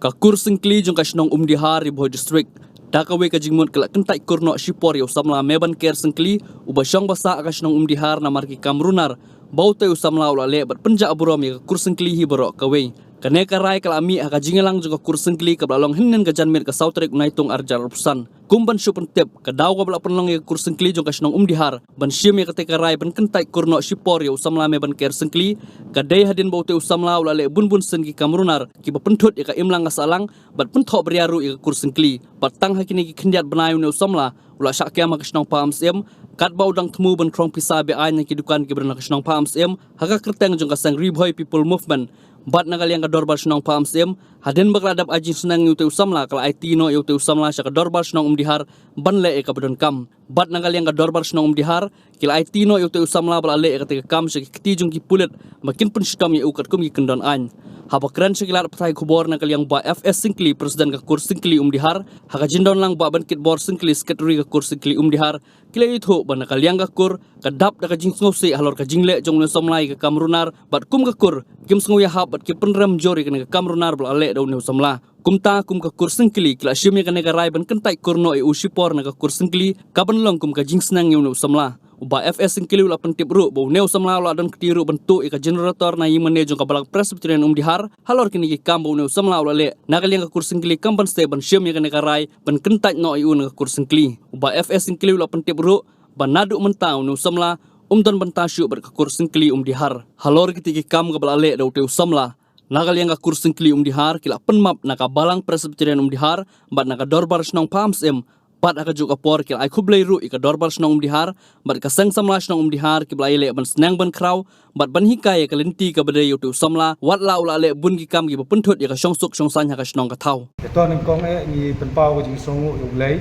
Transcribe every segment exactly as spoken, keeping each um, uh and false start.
Ka Kur Syngkli jong ka shnong Umdihar, Ri Bhoi District, da kawei ka jingmut ka la kyntait kur noh shipor ïa u samla Mebanker Syngkli, uba shong ba sah ha ka shnong Umdihar namar ki kam runar ba utei u samla u la leh bad pynjah burom ïa ka Kur Syngkli hi baroh kawei. Kane ka rai ka la mih ha ka jingïalang jong ka Kur Syngkli kaba la long hynnin ka janmiet ka saw tarik u Naitung arhajar arphew san. Kum ban shu pyntip, ka daw kaba la pynlong ïa ka Kur Syngkli jong ka shnong Umdihar ban shim ïa katei ka rai ban kyntait kur noh shipor ïa u samla Mebanker Syngkli, ka dei hadien ba utei u samla u la leh bun bun sien ki kam runar kiba pynthut ïa ka imlang ka sahlang bad pynthoh bria ruh ïa ka Kur Syngkli. Bad tang ha kine ki khyndiat bnai une u samla u la shah kem ha ka shnong Pahamsyiem, katba u dang thmu ban khrong pisa be-aiñ na ki dukan kiba don ha ka shnong Pahamsyiem ha ka kyrteng jong ka seng Ri Bhoi People Movement. Bad na ka liang ka dorbar shnong Pahamsyiem, hadien ba ka la dep ai jingsneng ïa utei u samla, ka la aiti noh ïa utei u samla sha ka dorbar shnong Umdihar ban leh ïa kaba donkam. Bad na ka liang ka dorbar shnong Umdihar, ki la aiti noh ïa utei u samla ba la leh ïa katei ka kam sha ki kti jong ki pulit ba kin pynshitom ïa u katkum ki kyndon aiñ. Haba kren sha ki lad pathai khubor na ka liang Bah F S Syngkli, President ka Kur Syngkli Umdihar, ha ka jingdon lang Bah Bankitbor Syngkli, Secretary ka Kur Syngkli Umdihar, ki la ïathuh ba na ka liang ka kur ka dap da ka jingsngewsih halor ka jingleh jong une u samla ïa ka kam runar, bad kum ka kur kim sngew ïahap bad ki pynrem jur ïa kane ka kam runar ba la leh da une u samla. Kumta kum ka Kur Syngkli ki la shim ïa kane ka rai ban kyntait kur noh ïa u shipor na ka Kur Syngkli, kaban long kum ka jingsneng ïa une u samla. U Bah F S Syngkli u la pyntip ruh ba une u samla u la don kti ruh ban tuh ïa ka generator na ïingmane jong ka Balang Presbyterian Umdihar halor kine ki kam ba une u samla u la leh. Na ka liang ka Kur Syngkli kam banse ban shim ïa kane ka rai ban kyntait noh ïa u na ka Kur Syngkli. U Bah F S Syngkli u la pyntip ruh ba naduh mynta une u samla um don bynta shuh bad ka Kur Syngkli Umdihar. Halor kitei ki kam kaba la leh da utei u samla, na ka liang ka Kur Syngkli Umdihar ki la pynmap na ka Balang Presbyterian Umdihar bad na ka dorbar shnong Pahamsyiem, bad ha kajuh ka por ki la ai khublei ruh ïa ka dorbar shnong Umdihar bad ka seng samla shnong Umdihar kiba la ïaleh ban sneng ban khraw bad ban hikai ïa ka lynti kaba dei ïa utei u samla, wat la u la leh bun ki kam kiba pynthut ïa ka shongsuk shongsaiñ ha ka shnong ka thaw. Te to nyngkong eh ngi pynpaw ka jingsngewnguh ïa U Blei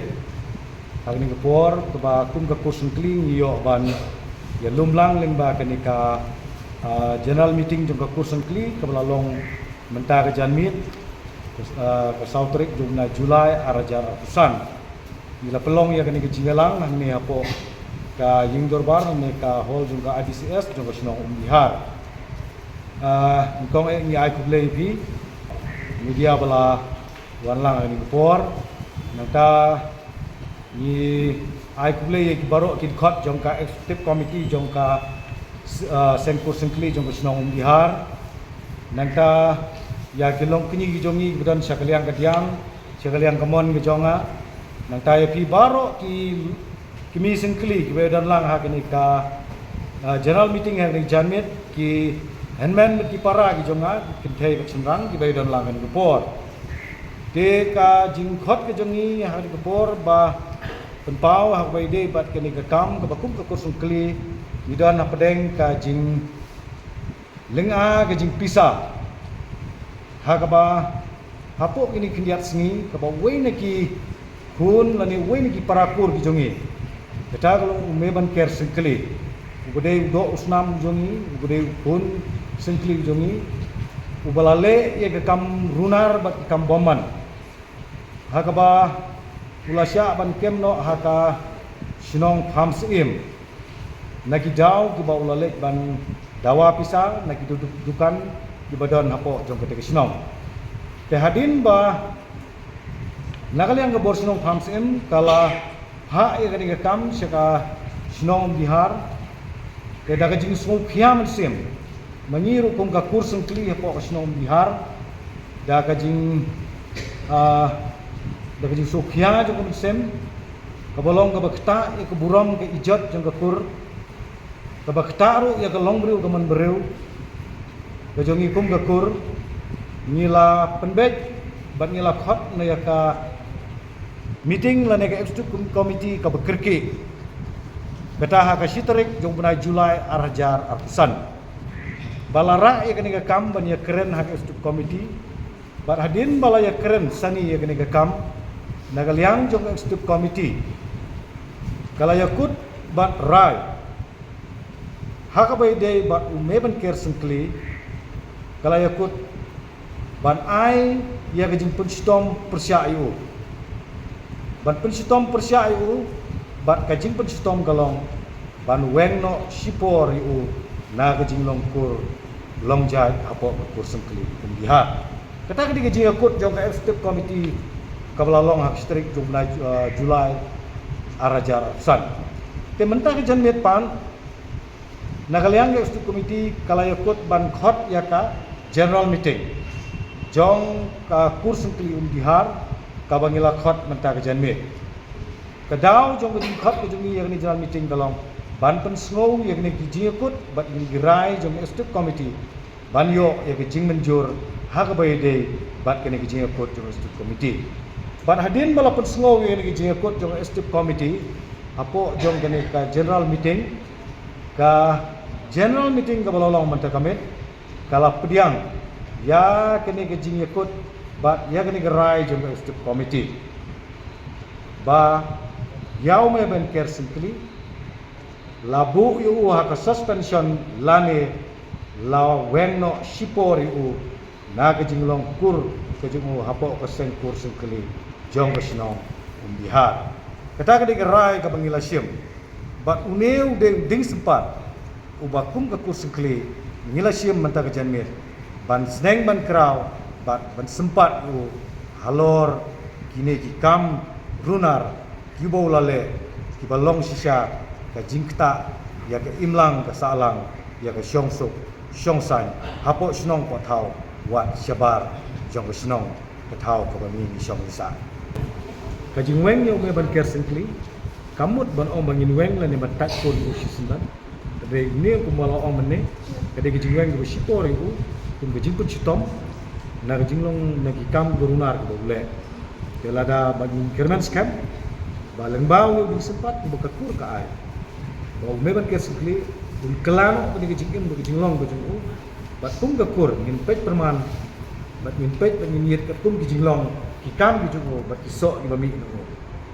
ha kane ka por kaba kum ka Kur Syngkli ngi ïoh ban ïalum lang lyngba kane ka, ah, general meeting jong ka Kur Syngkli kaba la long mynta ka janmiet, ah, ka saw tarik jong u bnai July arhajar arphew san. Ngi la pynlong ïa kane ka jingïalang hangne hapoh ka ïing dorbar, hangne ka hall jong ka I B C S jong ka shnong Umdihar. Ah, nyngkong eh ngi ai khublei ïa phi media ba la wan lang ha kane ka por. Nangta ngi ai khublei ïa ki baroh ki dkhot jong ka executive committee jong ka, ah, seng Kur Syngkli jong ka shnong Umdihar. Nangta ïa ki longkñi ki jong ngi kiba don sha ka liang ka diang, sha ka liang ka mon ka jong nga. Nangta ïa phi baroh ki kmie Syngkli kiba ïadon lang ha kane ka, ah, general meeting ha kane ka janmiet, ki hynmen bad ki para ki jong nga, ki kynthei bad shynrang kiba ïadon lang ha kane ka por. Te ka jingkhot ka jong ngi ha kane ka por ba pynpaw ha kaba ïadei bad kane ka kam kaba kum ka Kur Syngkli ngi don hapdeng ka jing lynga ka jingpisa. Ha kaba hapoh kine khyndiat sngi kaba uwei na ki khun lane uwei na ki para kur ki jong ngi, kata ka long u Mebanker Syngkli, uba dei u doh u snam jong ngi, uba dei u khun Syngkli jong ngi, uba la leh ïa ka kam runar bad ka kam bymman. Ha kaba u la shah ban kem noh ha ka shnong Pahamsyiem na ki daw kiba u la leit ban dawa pisa na ki du-, dukan kiba don hapoh jong kata ka shnong. Te hadien ba na ka liang ka bor shnong Pahamsyiem ka la phah ïa kane ka kam sha ka shnong Umdihar, te da ka jingsngewkhia mynsiem ma ngi ruh kum ka Kur Syngkli hapoh ka shnong Umdihar, da ka jing, ah, da ka jingsngewkhia jong ka mynsiem, kaba long kaba ktah ïa ka burom ka ijot jong ka kur, kaba ktah ruh ïa ka longbriew ka manbriew ka jong ngi kum ka kur, ngi la pynbeit bad ngi la khot na ïa ka meeting lane ka executive committee kaba kyrkieh, kata ha ka shi tarik jong u bnai July arhajar arphew san. Ba la rah ïa kane ka kam ban ïakren ha ka executive committee. Bad hadien ba la ïakren sani ïa kane ka kam, na ka liang jong ka executive committee ka la ïakut bad rai ha kaba ïadei bad u Mebanker Syngkli, ka la ïakut ban ai ïa ka jingpynshitom pyrshah ïa u. Ban pynshitom pyrshah ïa u, bad ka jingpynshitom ka long ban weng noh shipor ïa u na ka jinglong kur long jait hapoh ka Kur Syngkli Umdihar. Kata ka dei ka jingïakut jong ka Executive Committee kaba la long ha ka shi tarik jong u bnai, uh, July ar hajar arphew san. Te mynta ka janmiet pat, na ka liang ka Executive Committee ka la ïakut ban khot ïa ka General Meeting jong ka Kur Syngkli Umdihar kaba ngi la khot mynta ka janmiet. Ka daw jong ka jingkhot ka jong ngi ïa kane General Meeting ka long ban pynsngew ïa kine ki jingïakut bad kine ki rai jong ka Executive Committee ban ïoh ïa ka jingmynjur ha kaba ïadei bad kine ki jingïakut jong ka Executive Committee. Bad hadien ba la pynsngew ïa kine ki jingïakut jong ka Executive Committee hapoh jong kane ka General Meeting, ka General Meeting kaba la long mynta ka miet ka la pdiang ïa kane ka jingïakut bad ïa kane ka rai jong ka Executive Committee ba ïa u Meiben Kersyngkli la buh ïa u ha ka suspension lane la weng noh shipor ïa u na ka jinglong kur ka jong u hapoh ka seng Kur Syngkli jong ka shnong Umdihar. Kata ka dei ka rai kaba ngi la shim. Bad une u dei u dieng sympat uba kum ka Kur Syngkli ngi la shim mynta ka janmiet ban sneng ban kraw bad ban sympat ïa u halor kine ki kam runar kiba u la leh kiba long shisha ka jingktah ïa ka imlang ka sahlang ïa ka shongsuk shongsaiñ hapoh shnong poh thaw wat shabar jong ka shnong ka thaw kaba ngi ngi shong ngi sah. Ka jingweng ïa u Meiben Kersyngkli kam mut ban ong ba ngin weng lane ban tait khun ïa u shisyndon. Hynrei une kumba la ong mynne ka dei ka jingweng kaba shipor ïa u kum ka jingpynshitom na ka jinglong na ki kam kiba runar kiba u leh. Te lada ba ngin kyrmen skhem ba lyngba une u dieng sympat kumba ka kur ka ai ba u Meiben Kersyngkli un kylla noh kane ka jingim bad ka jinglong ka jong u. Bad kum ka kur ngin peit pyrman bad ngin peit bad ngin ïit katkum ki jinglong ki kam ki jong u bad ki soh kiba mih na u.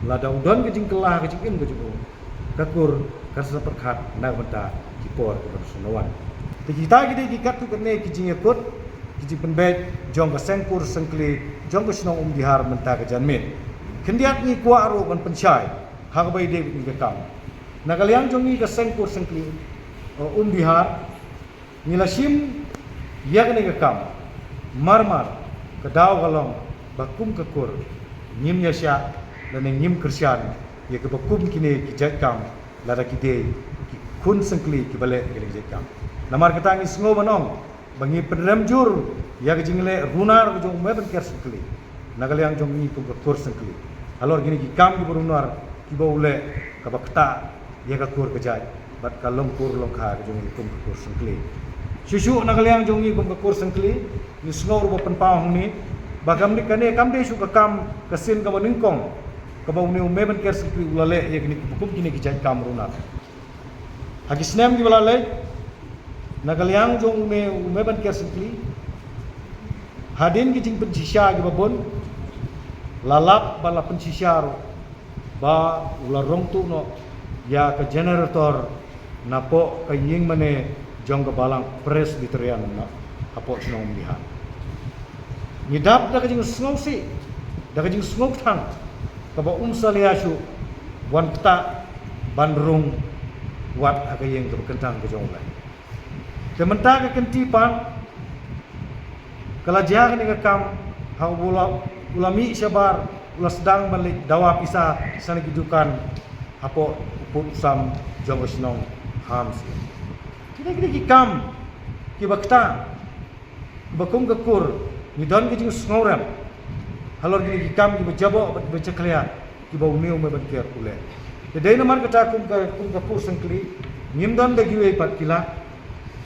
Lada u don ka jingkylla ka jingim ka jong u, ka kur kan sa pyrkhat na ka bynta ki por kiban sa wan. Te kita ki dei ki katto katne ki jingïakut ki jingpynbeit jong ka seng Kur Syngkli jong ka shnong Umdihar mynta ka janmiet. Khyndiat ngi kwah ruh ban pynshai ha kaba ïadei bad kine ki kam. Na ka liang jong ngi ka seng Kur Syngkli, uh, Umdihar, ngi la shim ïa kane ka kam. Mar mar ka daw ka long ba kum ka kur ngim ïa shah lane ngim kyrshan ïa kiba kum kine ki jait kam lada ki dei ki khun syngkli kiba leh ïa kine ki jait kam. Namar kata ngi sngew ban ong ba ngi pynrem jur ïa ka jingleh runar ka jong u Meiben Kersyngkli na ka liang jong ngi kum ka Kur Syngkli halor kine ki kam kiba runar kiba u leh kaba ktah ïa ka kur ka jait bad ka long kur long kha ka jong ngi kum ka Kur Syngkli. Shuh shuh na ka liang jong ngi kum ka Kur Syngkli ngi sngew ruh ba pynpaw hangne ba kam dei kane kam dei shuh ka kam ka sien kaba nyngkong kaba une u Meiben Kersyngkli u la leh ïa kine kiba kum kine ki jait kam runar. Ha ki snem kiba la leit na ka liang jong une u Meiben Kersyngkli hadien ki jingpynshisha kiba bun la lap ba la pynshisha ruh ba u la rong tuh noh ïa ka generator napoh ka ïing mane jong ka balang Presbyterian na hapoh shnong Umdihar. Ngi dap da ka jingsngewsih da ka jingsngewtang kaba um salia shuh wan ktah ban rung wat ha ka ïing kaba kyntang ka jong u. Te mynta ka kynti pat ka la jia kane ka kam ha u la u la mih shabar u la sdang ban leit dawa pisa sha ki dukan hapoh u pud u sam jong ka shnong Hams. Kine kine ki kam kiba ktah ba kum ka kur ngi don ka jingsngewrem halor kine ki kam kiba jaboh bad kiba jakhlia kiba une u Meiben Ker u leh. Te dei namar kata kum ka kum ka Kur Syngkli ngim don da kiwei pat ki lad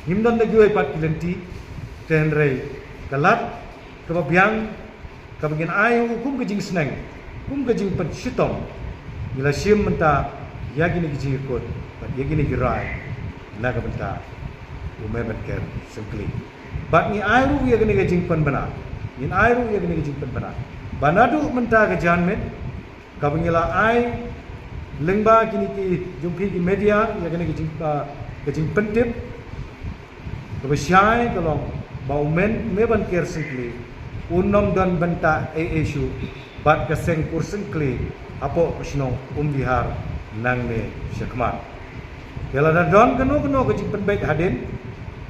ngim don da kiwei pat ki lynti. Te hynrei ka lad kaba biang kaba ngin ai ïa u kum ka jingsneng kum ka jingpynshitom ngi la shim mynta ïa kine ki jingïakut bad ïa kine ki rai na ka bynta u Meiben Ker Syngkli. Bad ngi ai ruh ïa kane ka jingpynbna ngin ai ruh ïa kane ka jingpynbna ba naduh mynta ka janmiet kaba ngi la ai lyngba kine ki jong phi ki media ïa kane ka jing ka jingpyntip kaba shai ka long ba u Meiben Ker Syngkli un nym don bynta ei ei shuh bad ka seng Kur Syngkli hapoh ka shnong Umdihar nangne shakhmat. Te lada don kano kano ka jingpynbeit hadien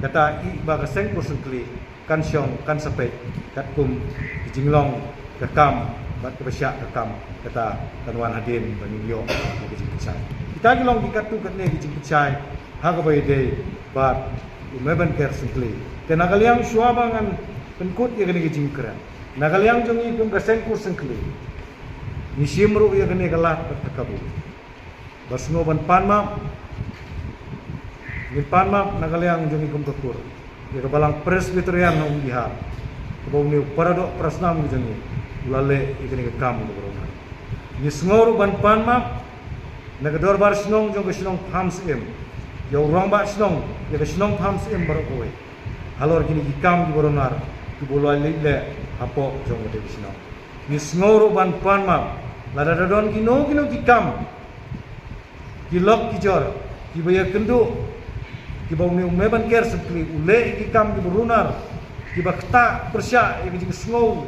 kata i ba ka seng Kur Syngkli kan shong kan sa peit katkum ki jinglong ka kam bad kaba shah ka kam, kata kan wan hadien ba ngin ïoh ïa ka jingpynshai. Kita ki long ki katto katne ki jingpynshai ha kaba ïadei bad u Meiban Ker Syngkli. Te na ka liang shuwa ba ngan pynkut ïa kane ka jingkren, na ka liang jong ngi kum ka Seng Kur Syngkli, ngi shim ruh ïa kane ka lad bad ka kabu ba sngew ban pan map, ngin pan map na ka liang jong ngi kum ka kur ïa ka Balang Presbyterian na Umdihar, kaba une u paradoh parasnam ka jong ngi u la leh ïa kane ka kam kaba runar. Ngi sngew ruh ban pan map na ka Dorbar Shnong jong ka shnong Phamsyiem, ïa u Rangbah Shnong ïa ka shnong Phamsyiem baroh kawei, halor kine ki kam kiba runar kiba u la leit leh hapoh jong kata ka shnong. Ngi sngew ruh ban pan map lada da don kino kino ki kam, ki lok ki jor, kiba ïakynduh, kiba une u Meiban Ker Syngkli u leh ïa ki kam kiba runar, kiba ktah pyrshah ïa ka jingsngew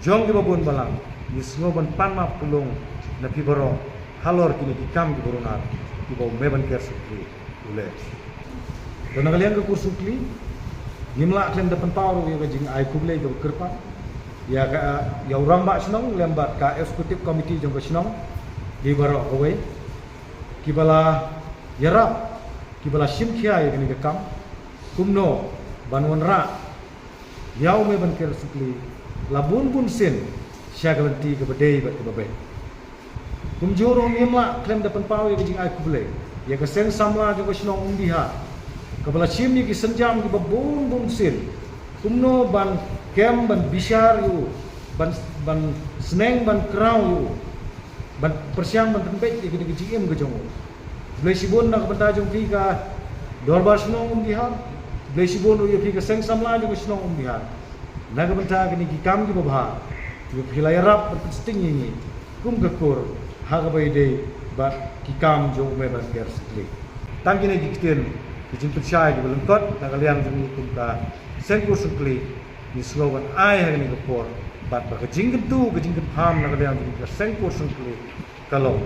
jong kiba bun balang. Ngi sngew ban pan map kyllung na phi baroh halor kine ki kam kiba runar kiba u Meiban Ker Syngkli u leh. Te na ka liang ka Kur Syngkli, ngim lah khlem da pynpaw ruh ïa ka jingai khublei kaba kyrpang ïa ka, ïa u Rangbah Shnong lem bad ka Executive Committee jong ka shnong, ki baroh kawei, kiba la ïarap, kiba la shim khia ïa kane ka kam kumno ban wanrah ïa u Meiban Ker Syngkli la bun bun sien sha ka lynti kaba dei bad kaba beit. Kumjuh ruh ngim lah khlem da pynpaw ïa ka jingai khublei ïa ka Seng Samla jong ka shnong Umdihar, kaba la shim ïa ki sienjam kiba bun bun sien kumno ban kem ban bishar ïa u, ban, ban sneng ban kraw ïa u, ban pyrshang ban pynbeit ïa kane ka jingim ka jong u. Khublei shibun na ka bynta jong phi ka Dorbar Shnong Umdihar. Khublei shibun ruh ïa phi ka Seng Samla jong ka shnong Umdihar na ka bynta kine ki kam kiba bha kiba phi la ïarap ban pynsting ïa ngi kum ka kur ha kaba ïadei bad ki kam jong u Meiban Ker Syngkli. Tang kine ki ktien ki jingpynshai kiba lyngkot na ka liang jong ngi kum ka Seng Kur Syngkli, ngi sngew ban ai ha kane ka por bad ba ka jingkyntu ka jingkyrpad na ka liang jong ngi ka Seng Kur Syngkli ka long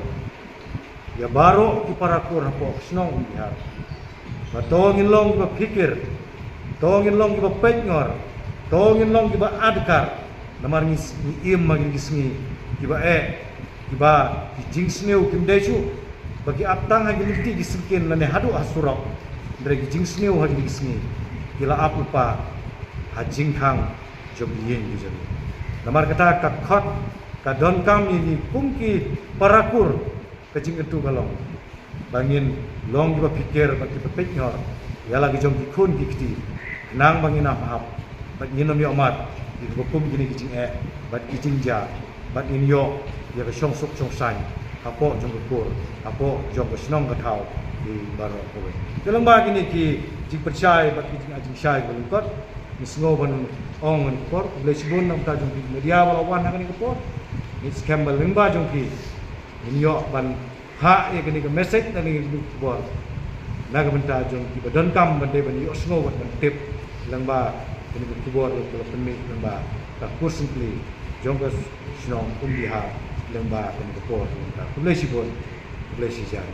ïa baroh ki para kur hapoh ka shnong Umdihar ba to ngin long kiba phikir, to ngin long kiba peitngor, to ngin long kiba adkar. Namar ngi, ngi im ha kine ki sngi kiba eh, kiba ki jingsniew kim dei shuh ba ki ap tang ha ki lynti ki syngkien lane haduh ha surok. Hynrei ki jingsniew ha kine ki sngi ki la ap lypa ha jingkhang jong ki ïing ki jong ngi. Namar kata ka khot ka donkam ïa ngi kum ki para kur, ka jingkyntu ka long ba ngin long kiba phikir bad kiba peitngor ïa la ki jong ki khun ki kti, khnang ba ngin ym hap bad ngin ym ïoh mad ïa kiba kum kine ki jingeh bad ki jingjia, bad ngin ïoh ïa ka shongsuk shongsaiñ hapoh jong ka kur, hapoh jong ka shnong ka thaw, ki baroh kawei. Te lyngba kine ki jingpynshai bad ki jingai jingshai kiba lyngkot, ngi sngew ban ong ha kane ka por khublei shibun na ka bynta jong ki media ba la wan ha kane ka por. Ngi skhem ba lyngba jong ki ngin ïoh ban phah ïa kane ka message na kane ka khubor na ka bynta jong kiba donkam ban dei ban ïohsngew bad ban tip lyngba kane ka khubor ba la pynmih lyngba ka Kur Syngkli jong ka shnong Umdihar lyngba kane ka por. Khublei shibun, khublei shihajar.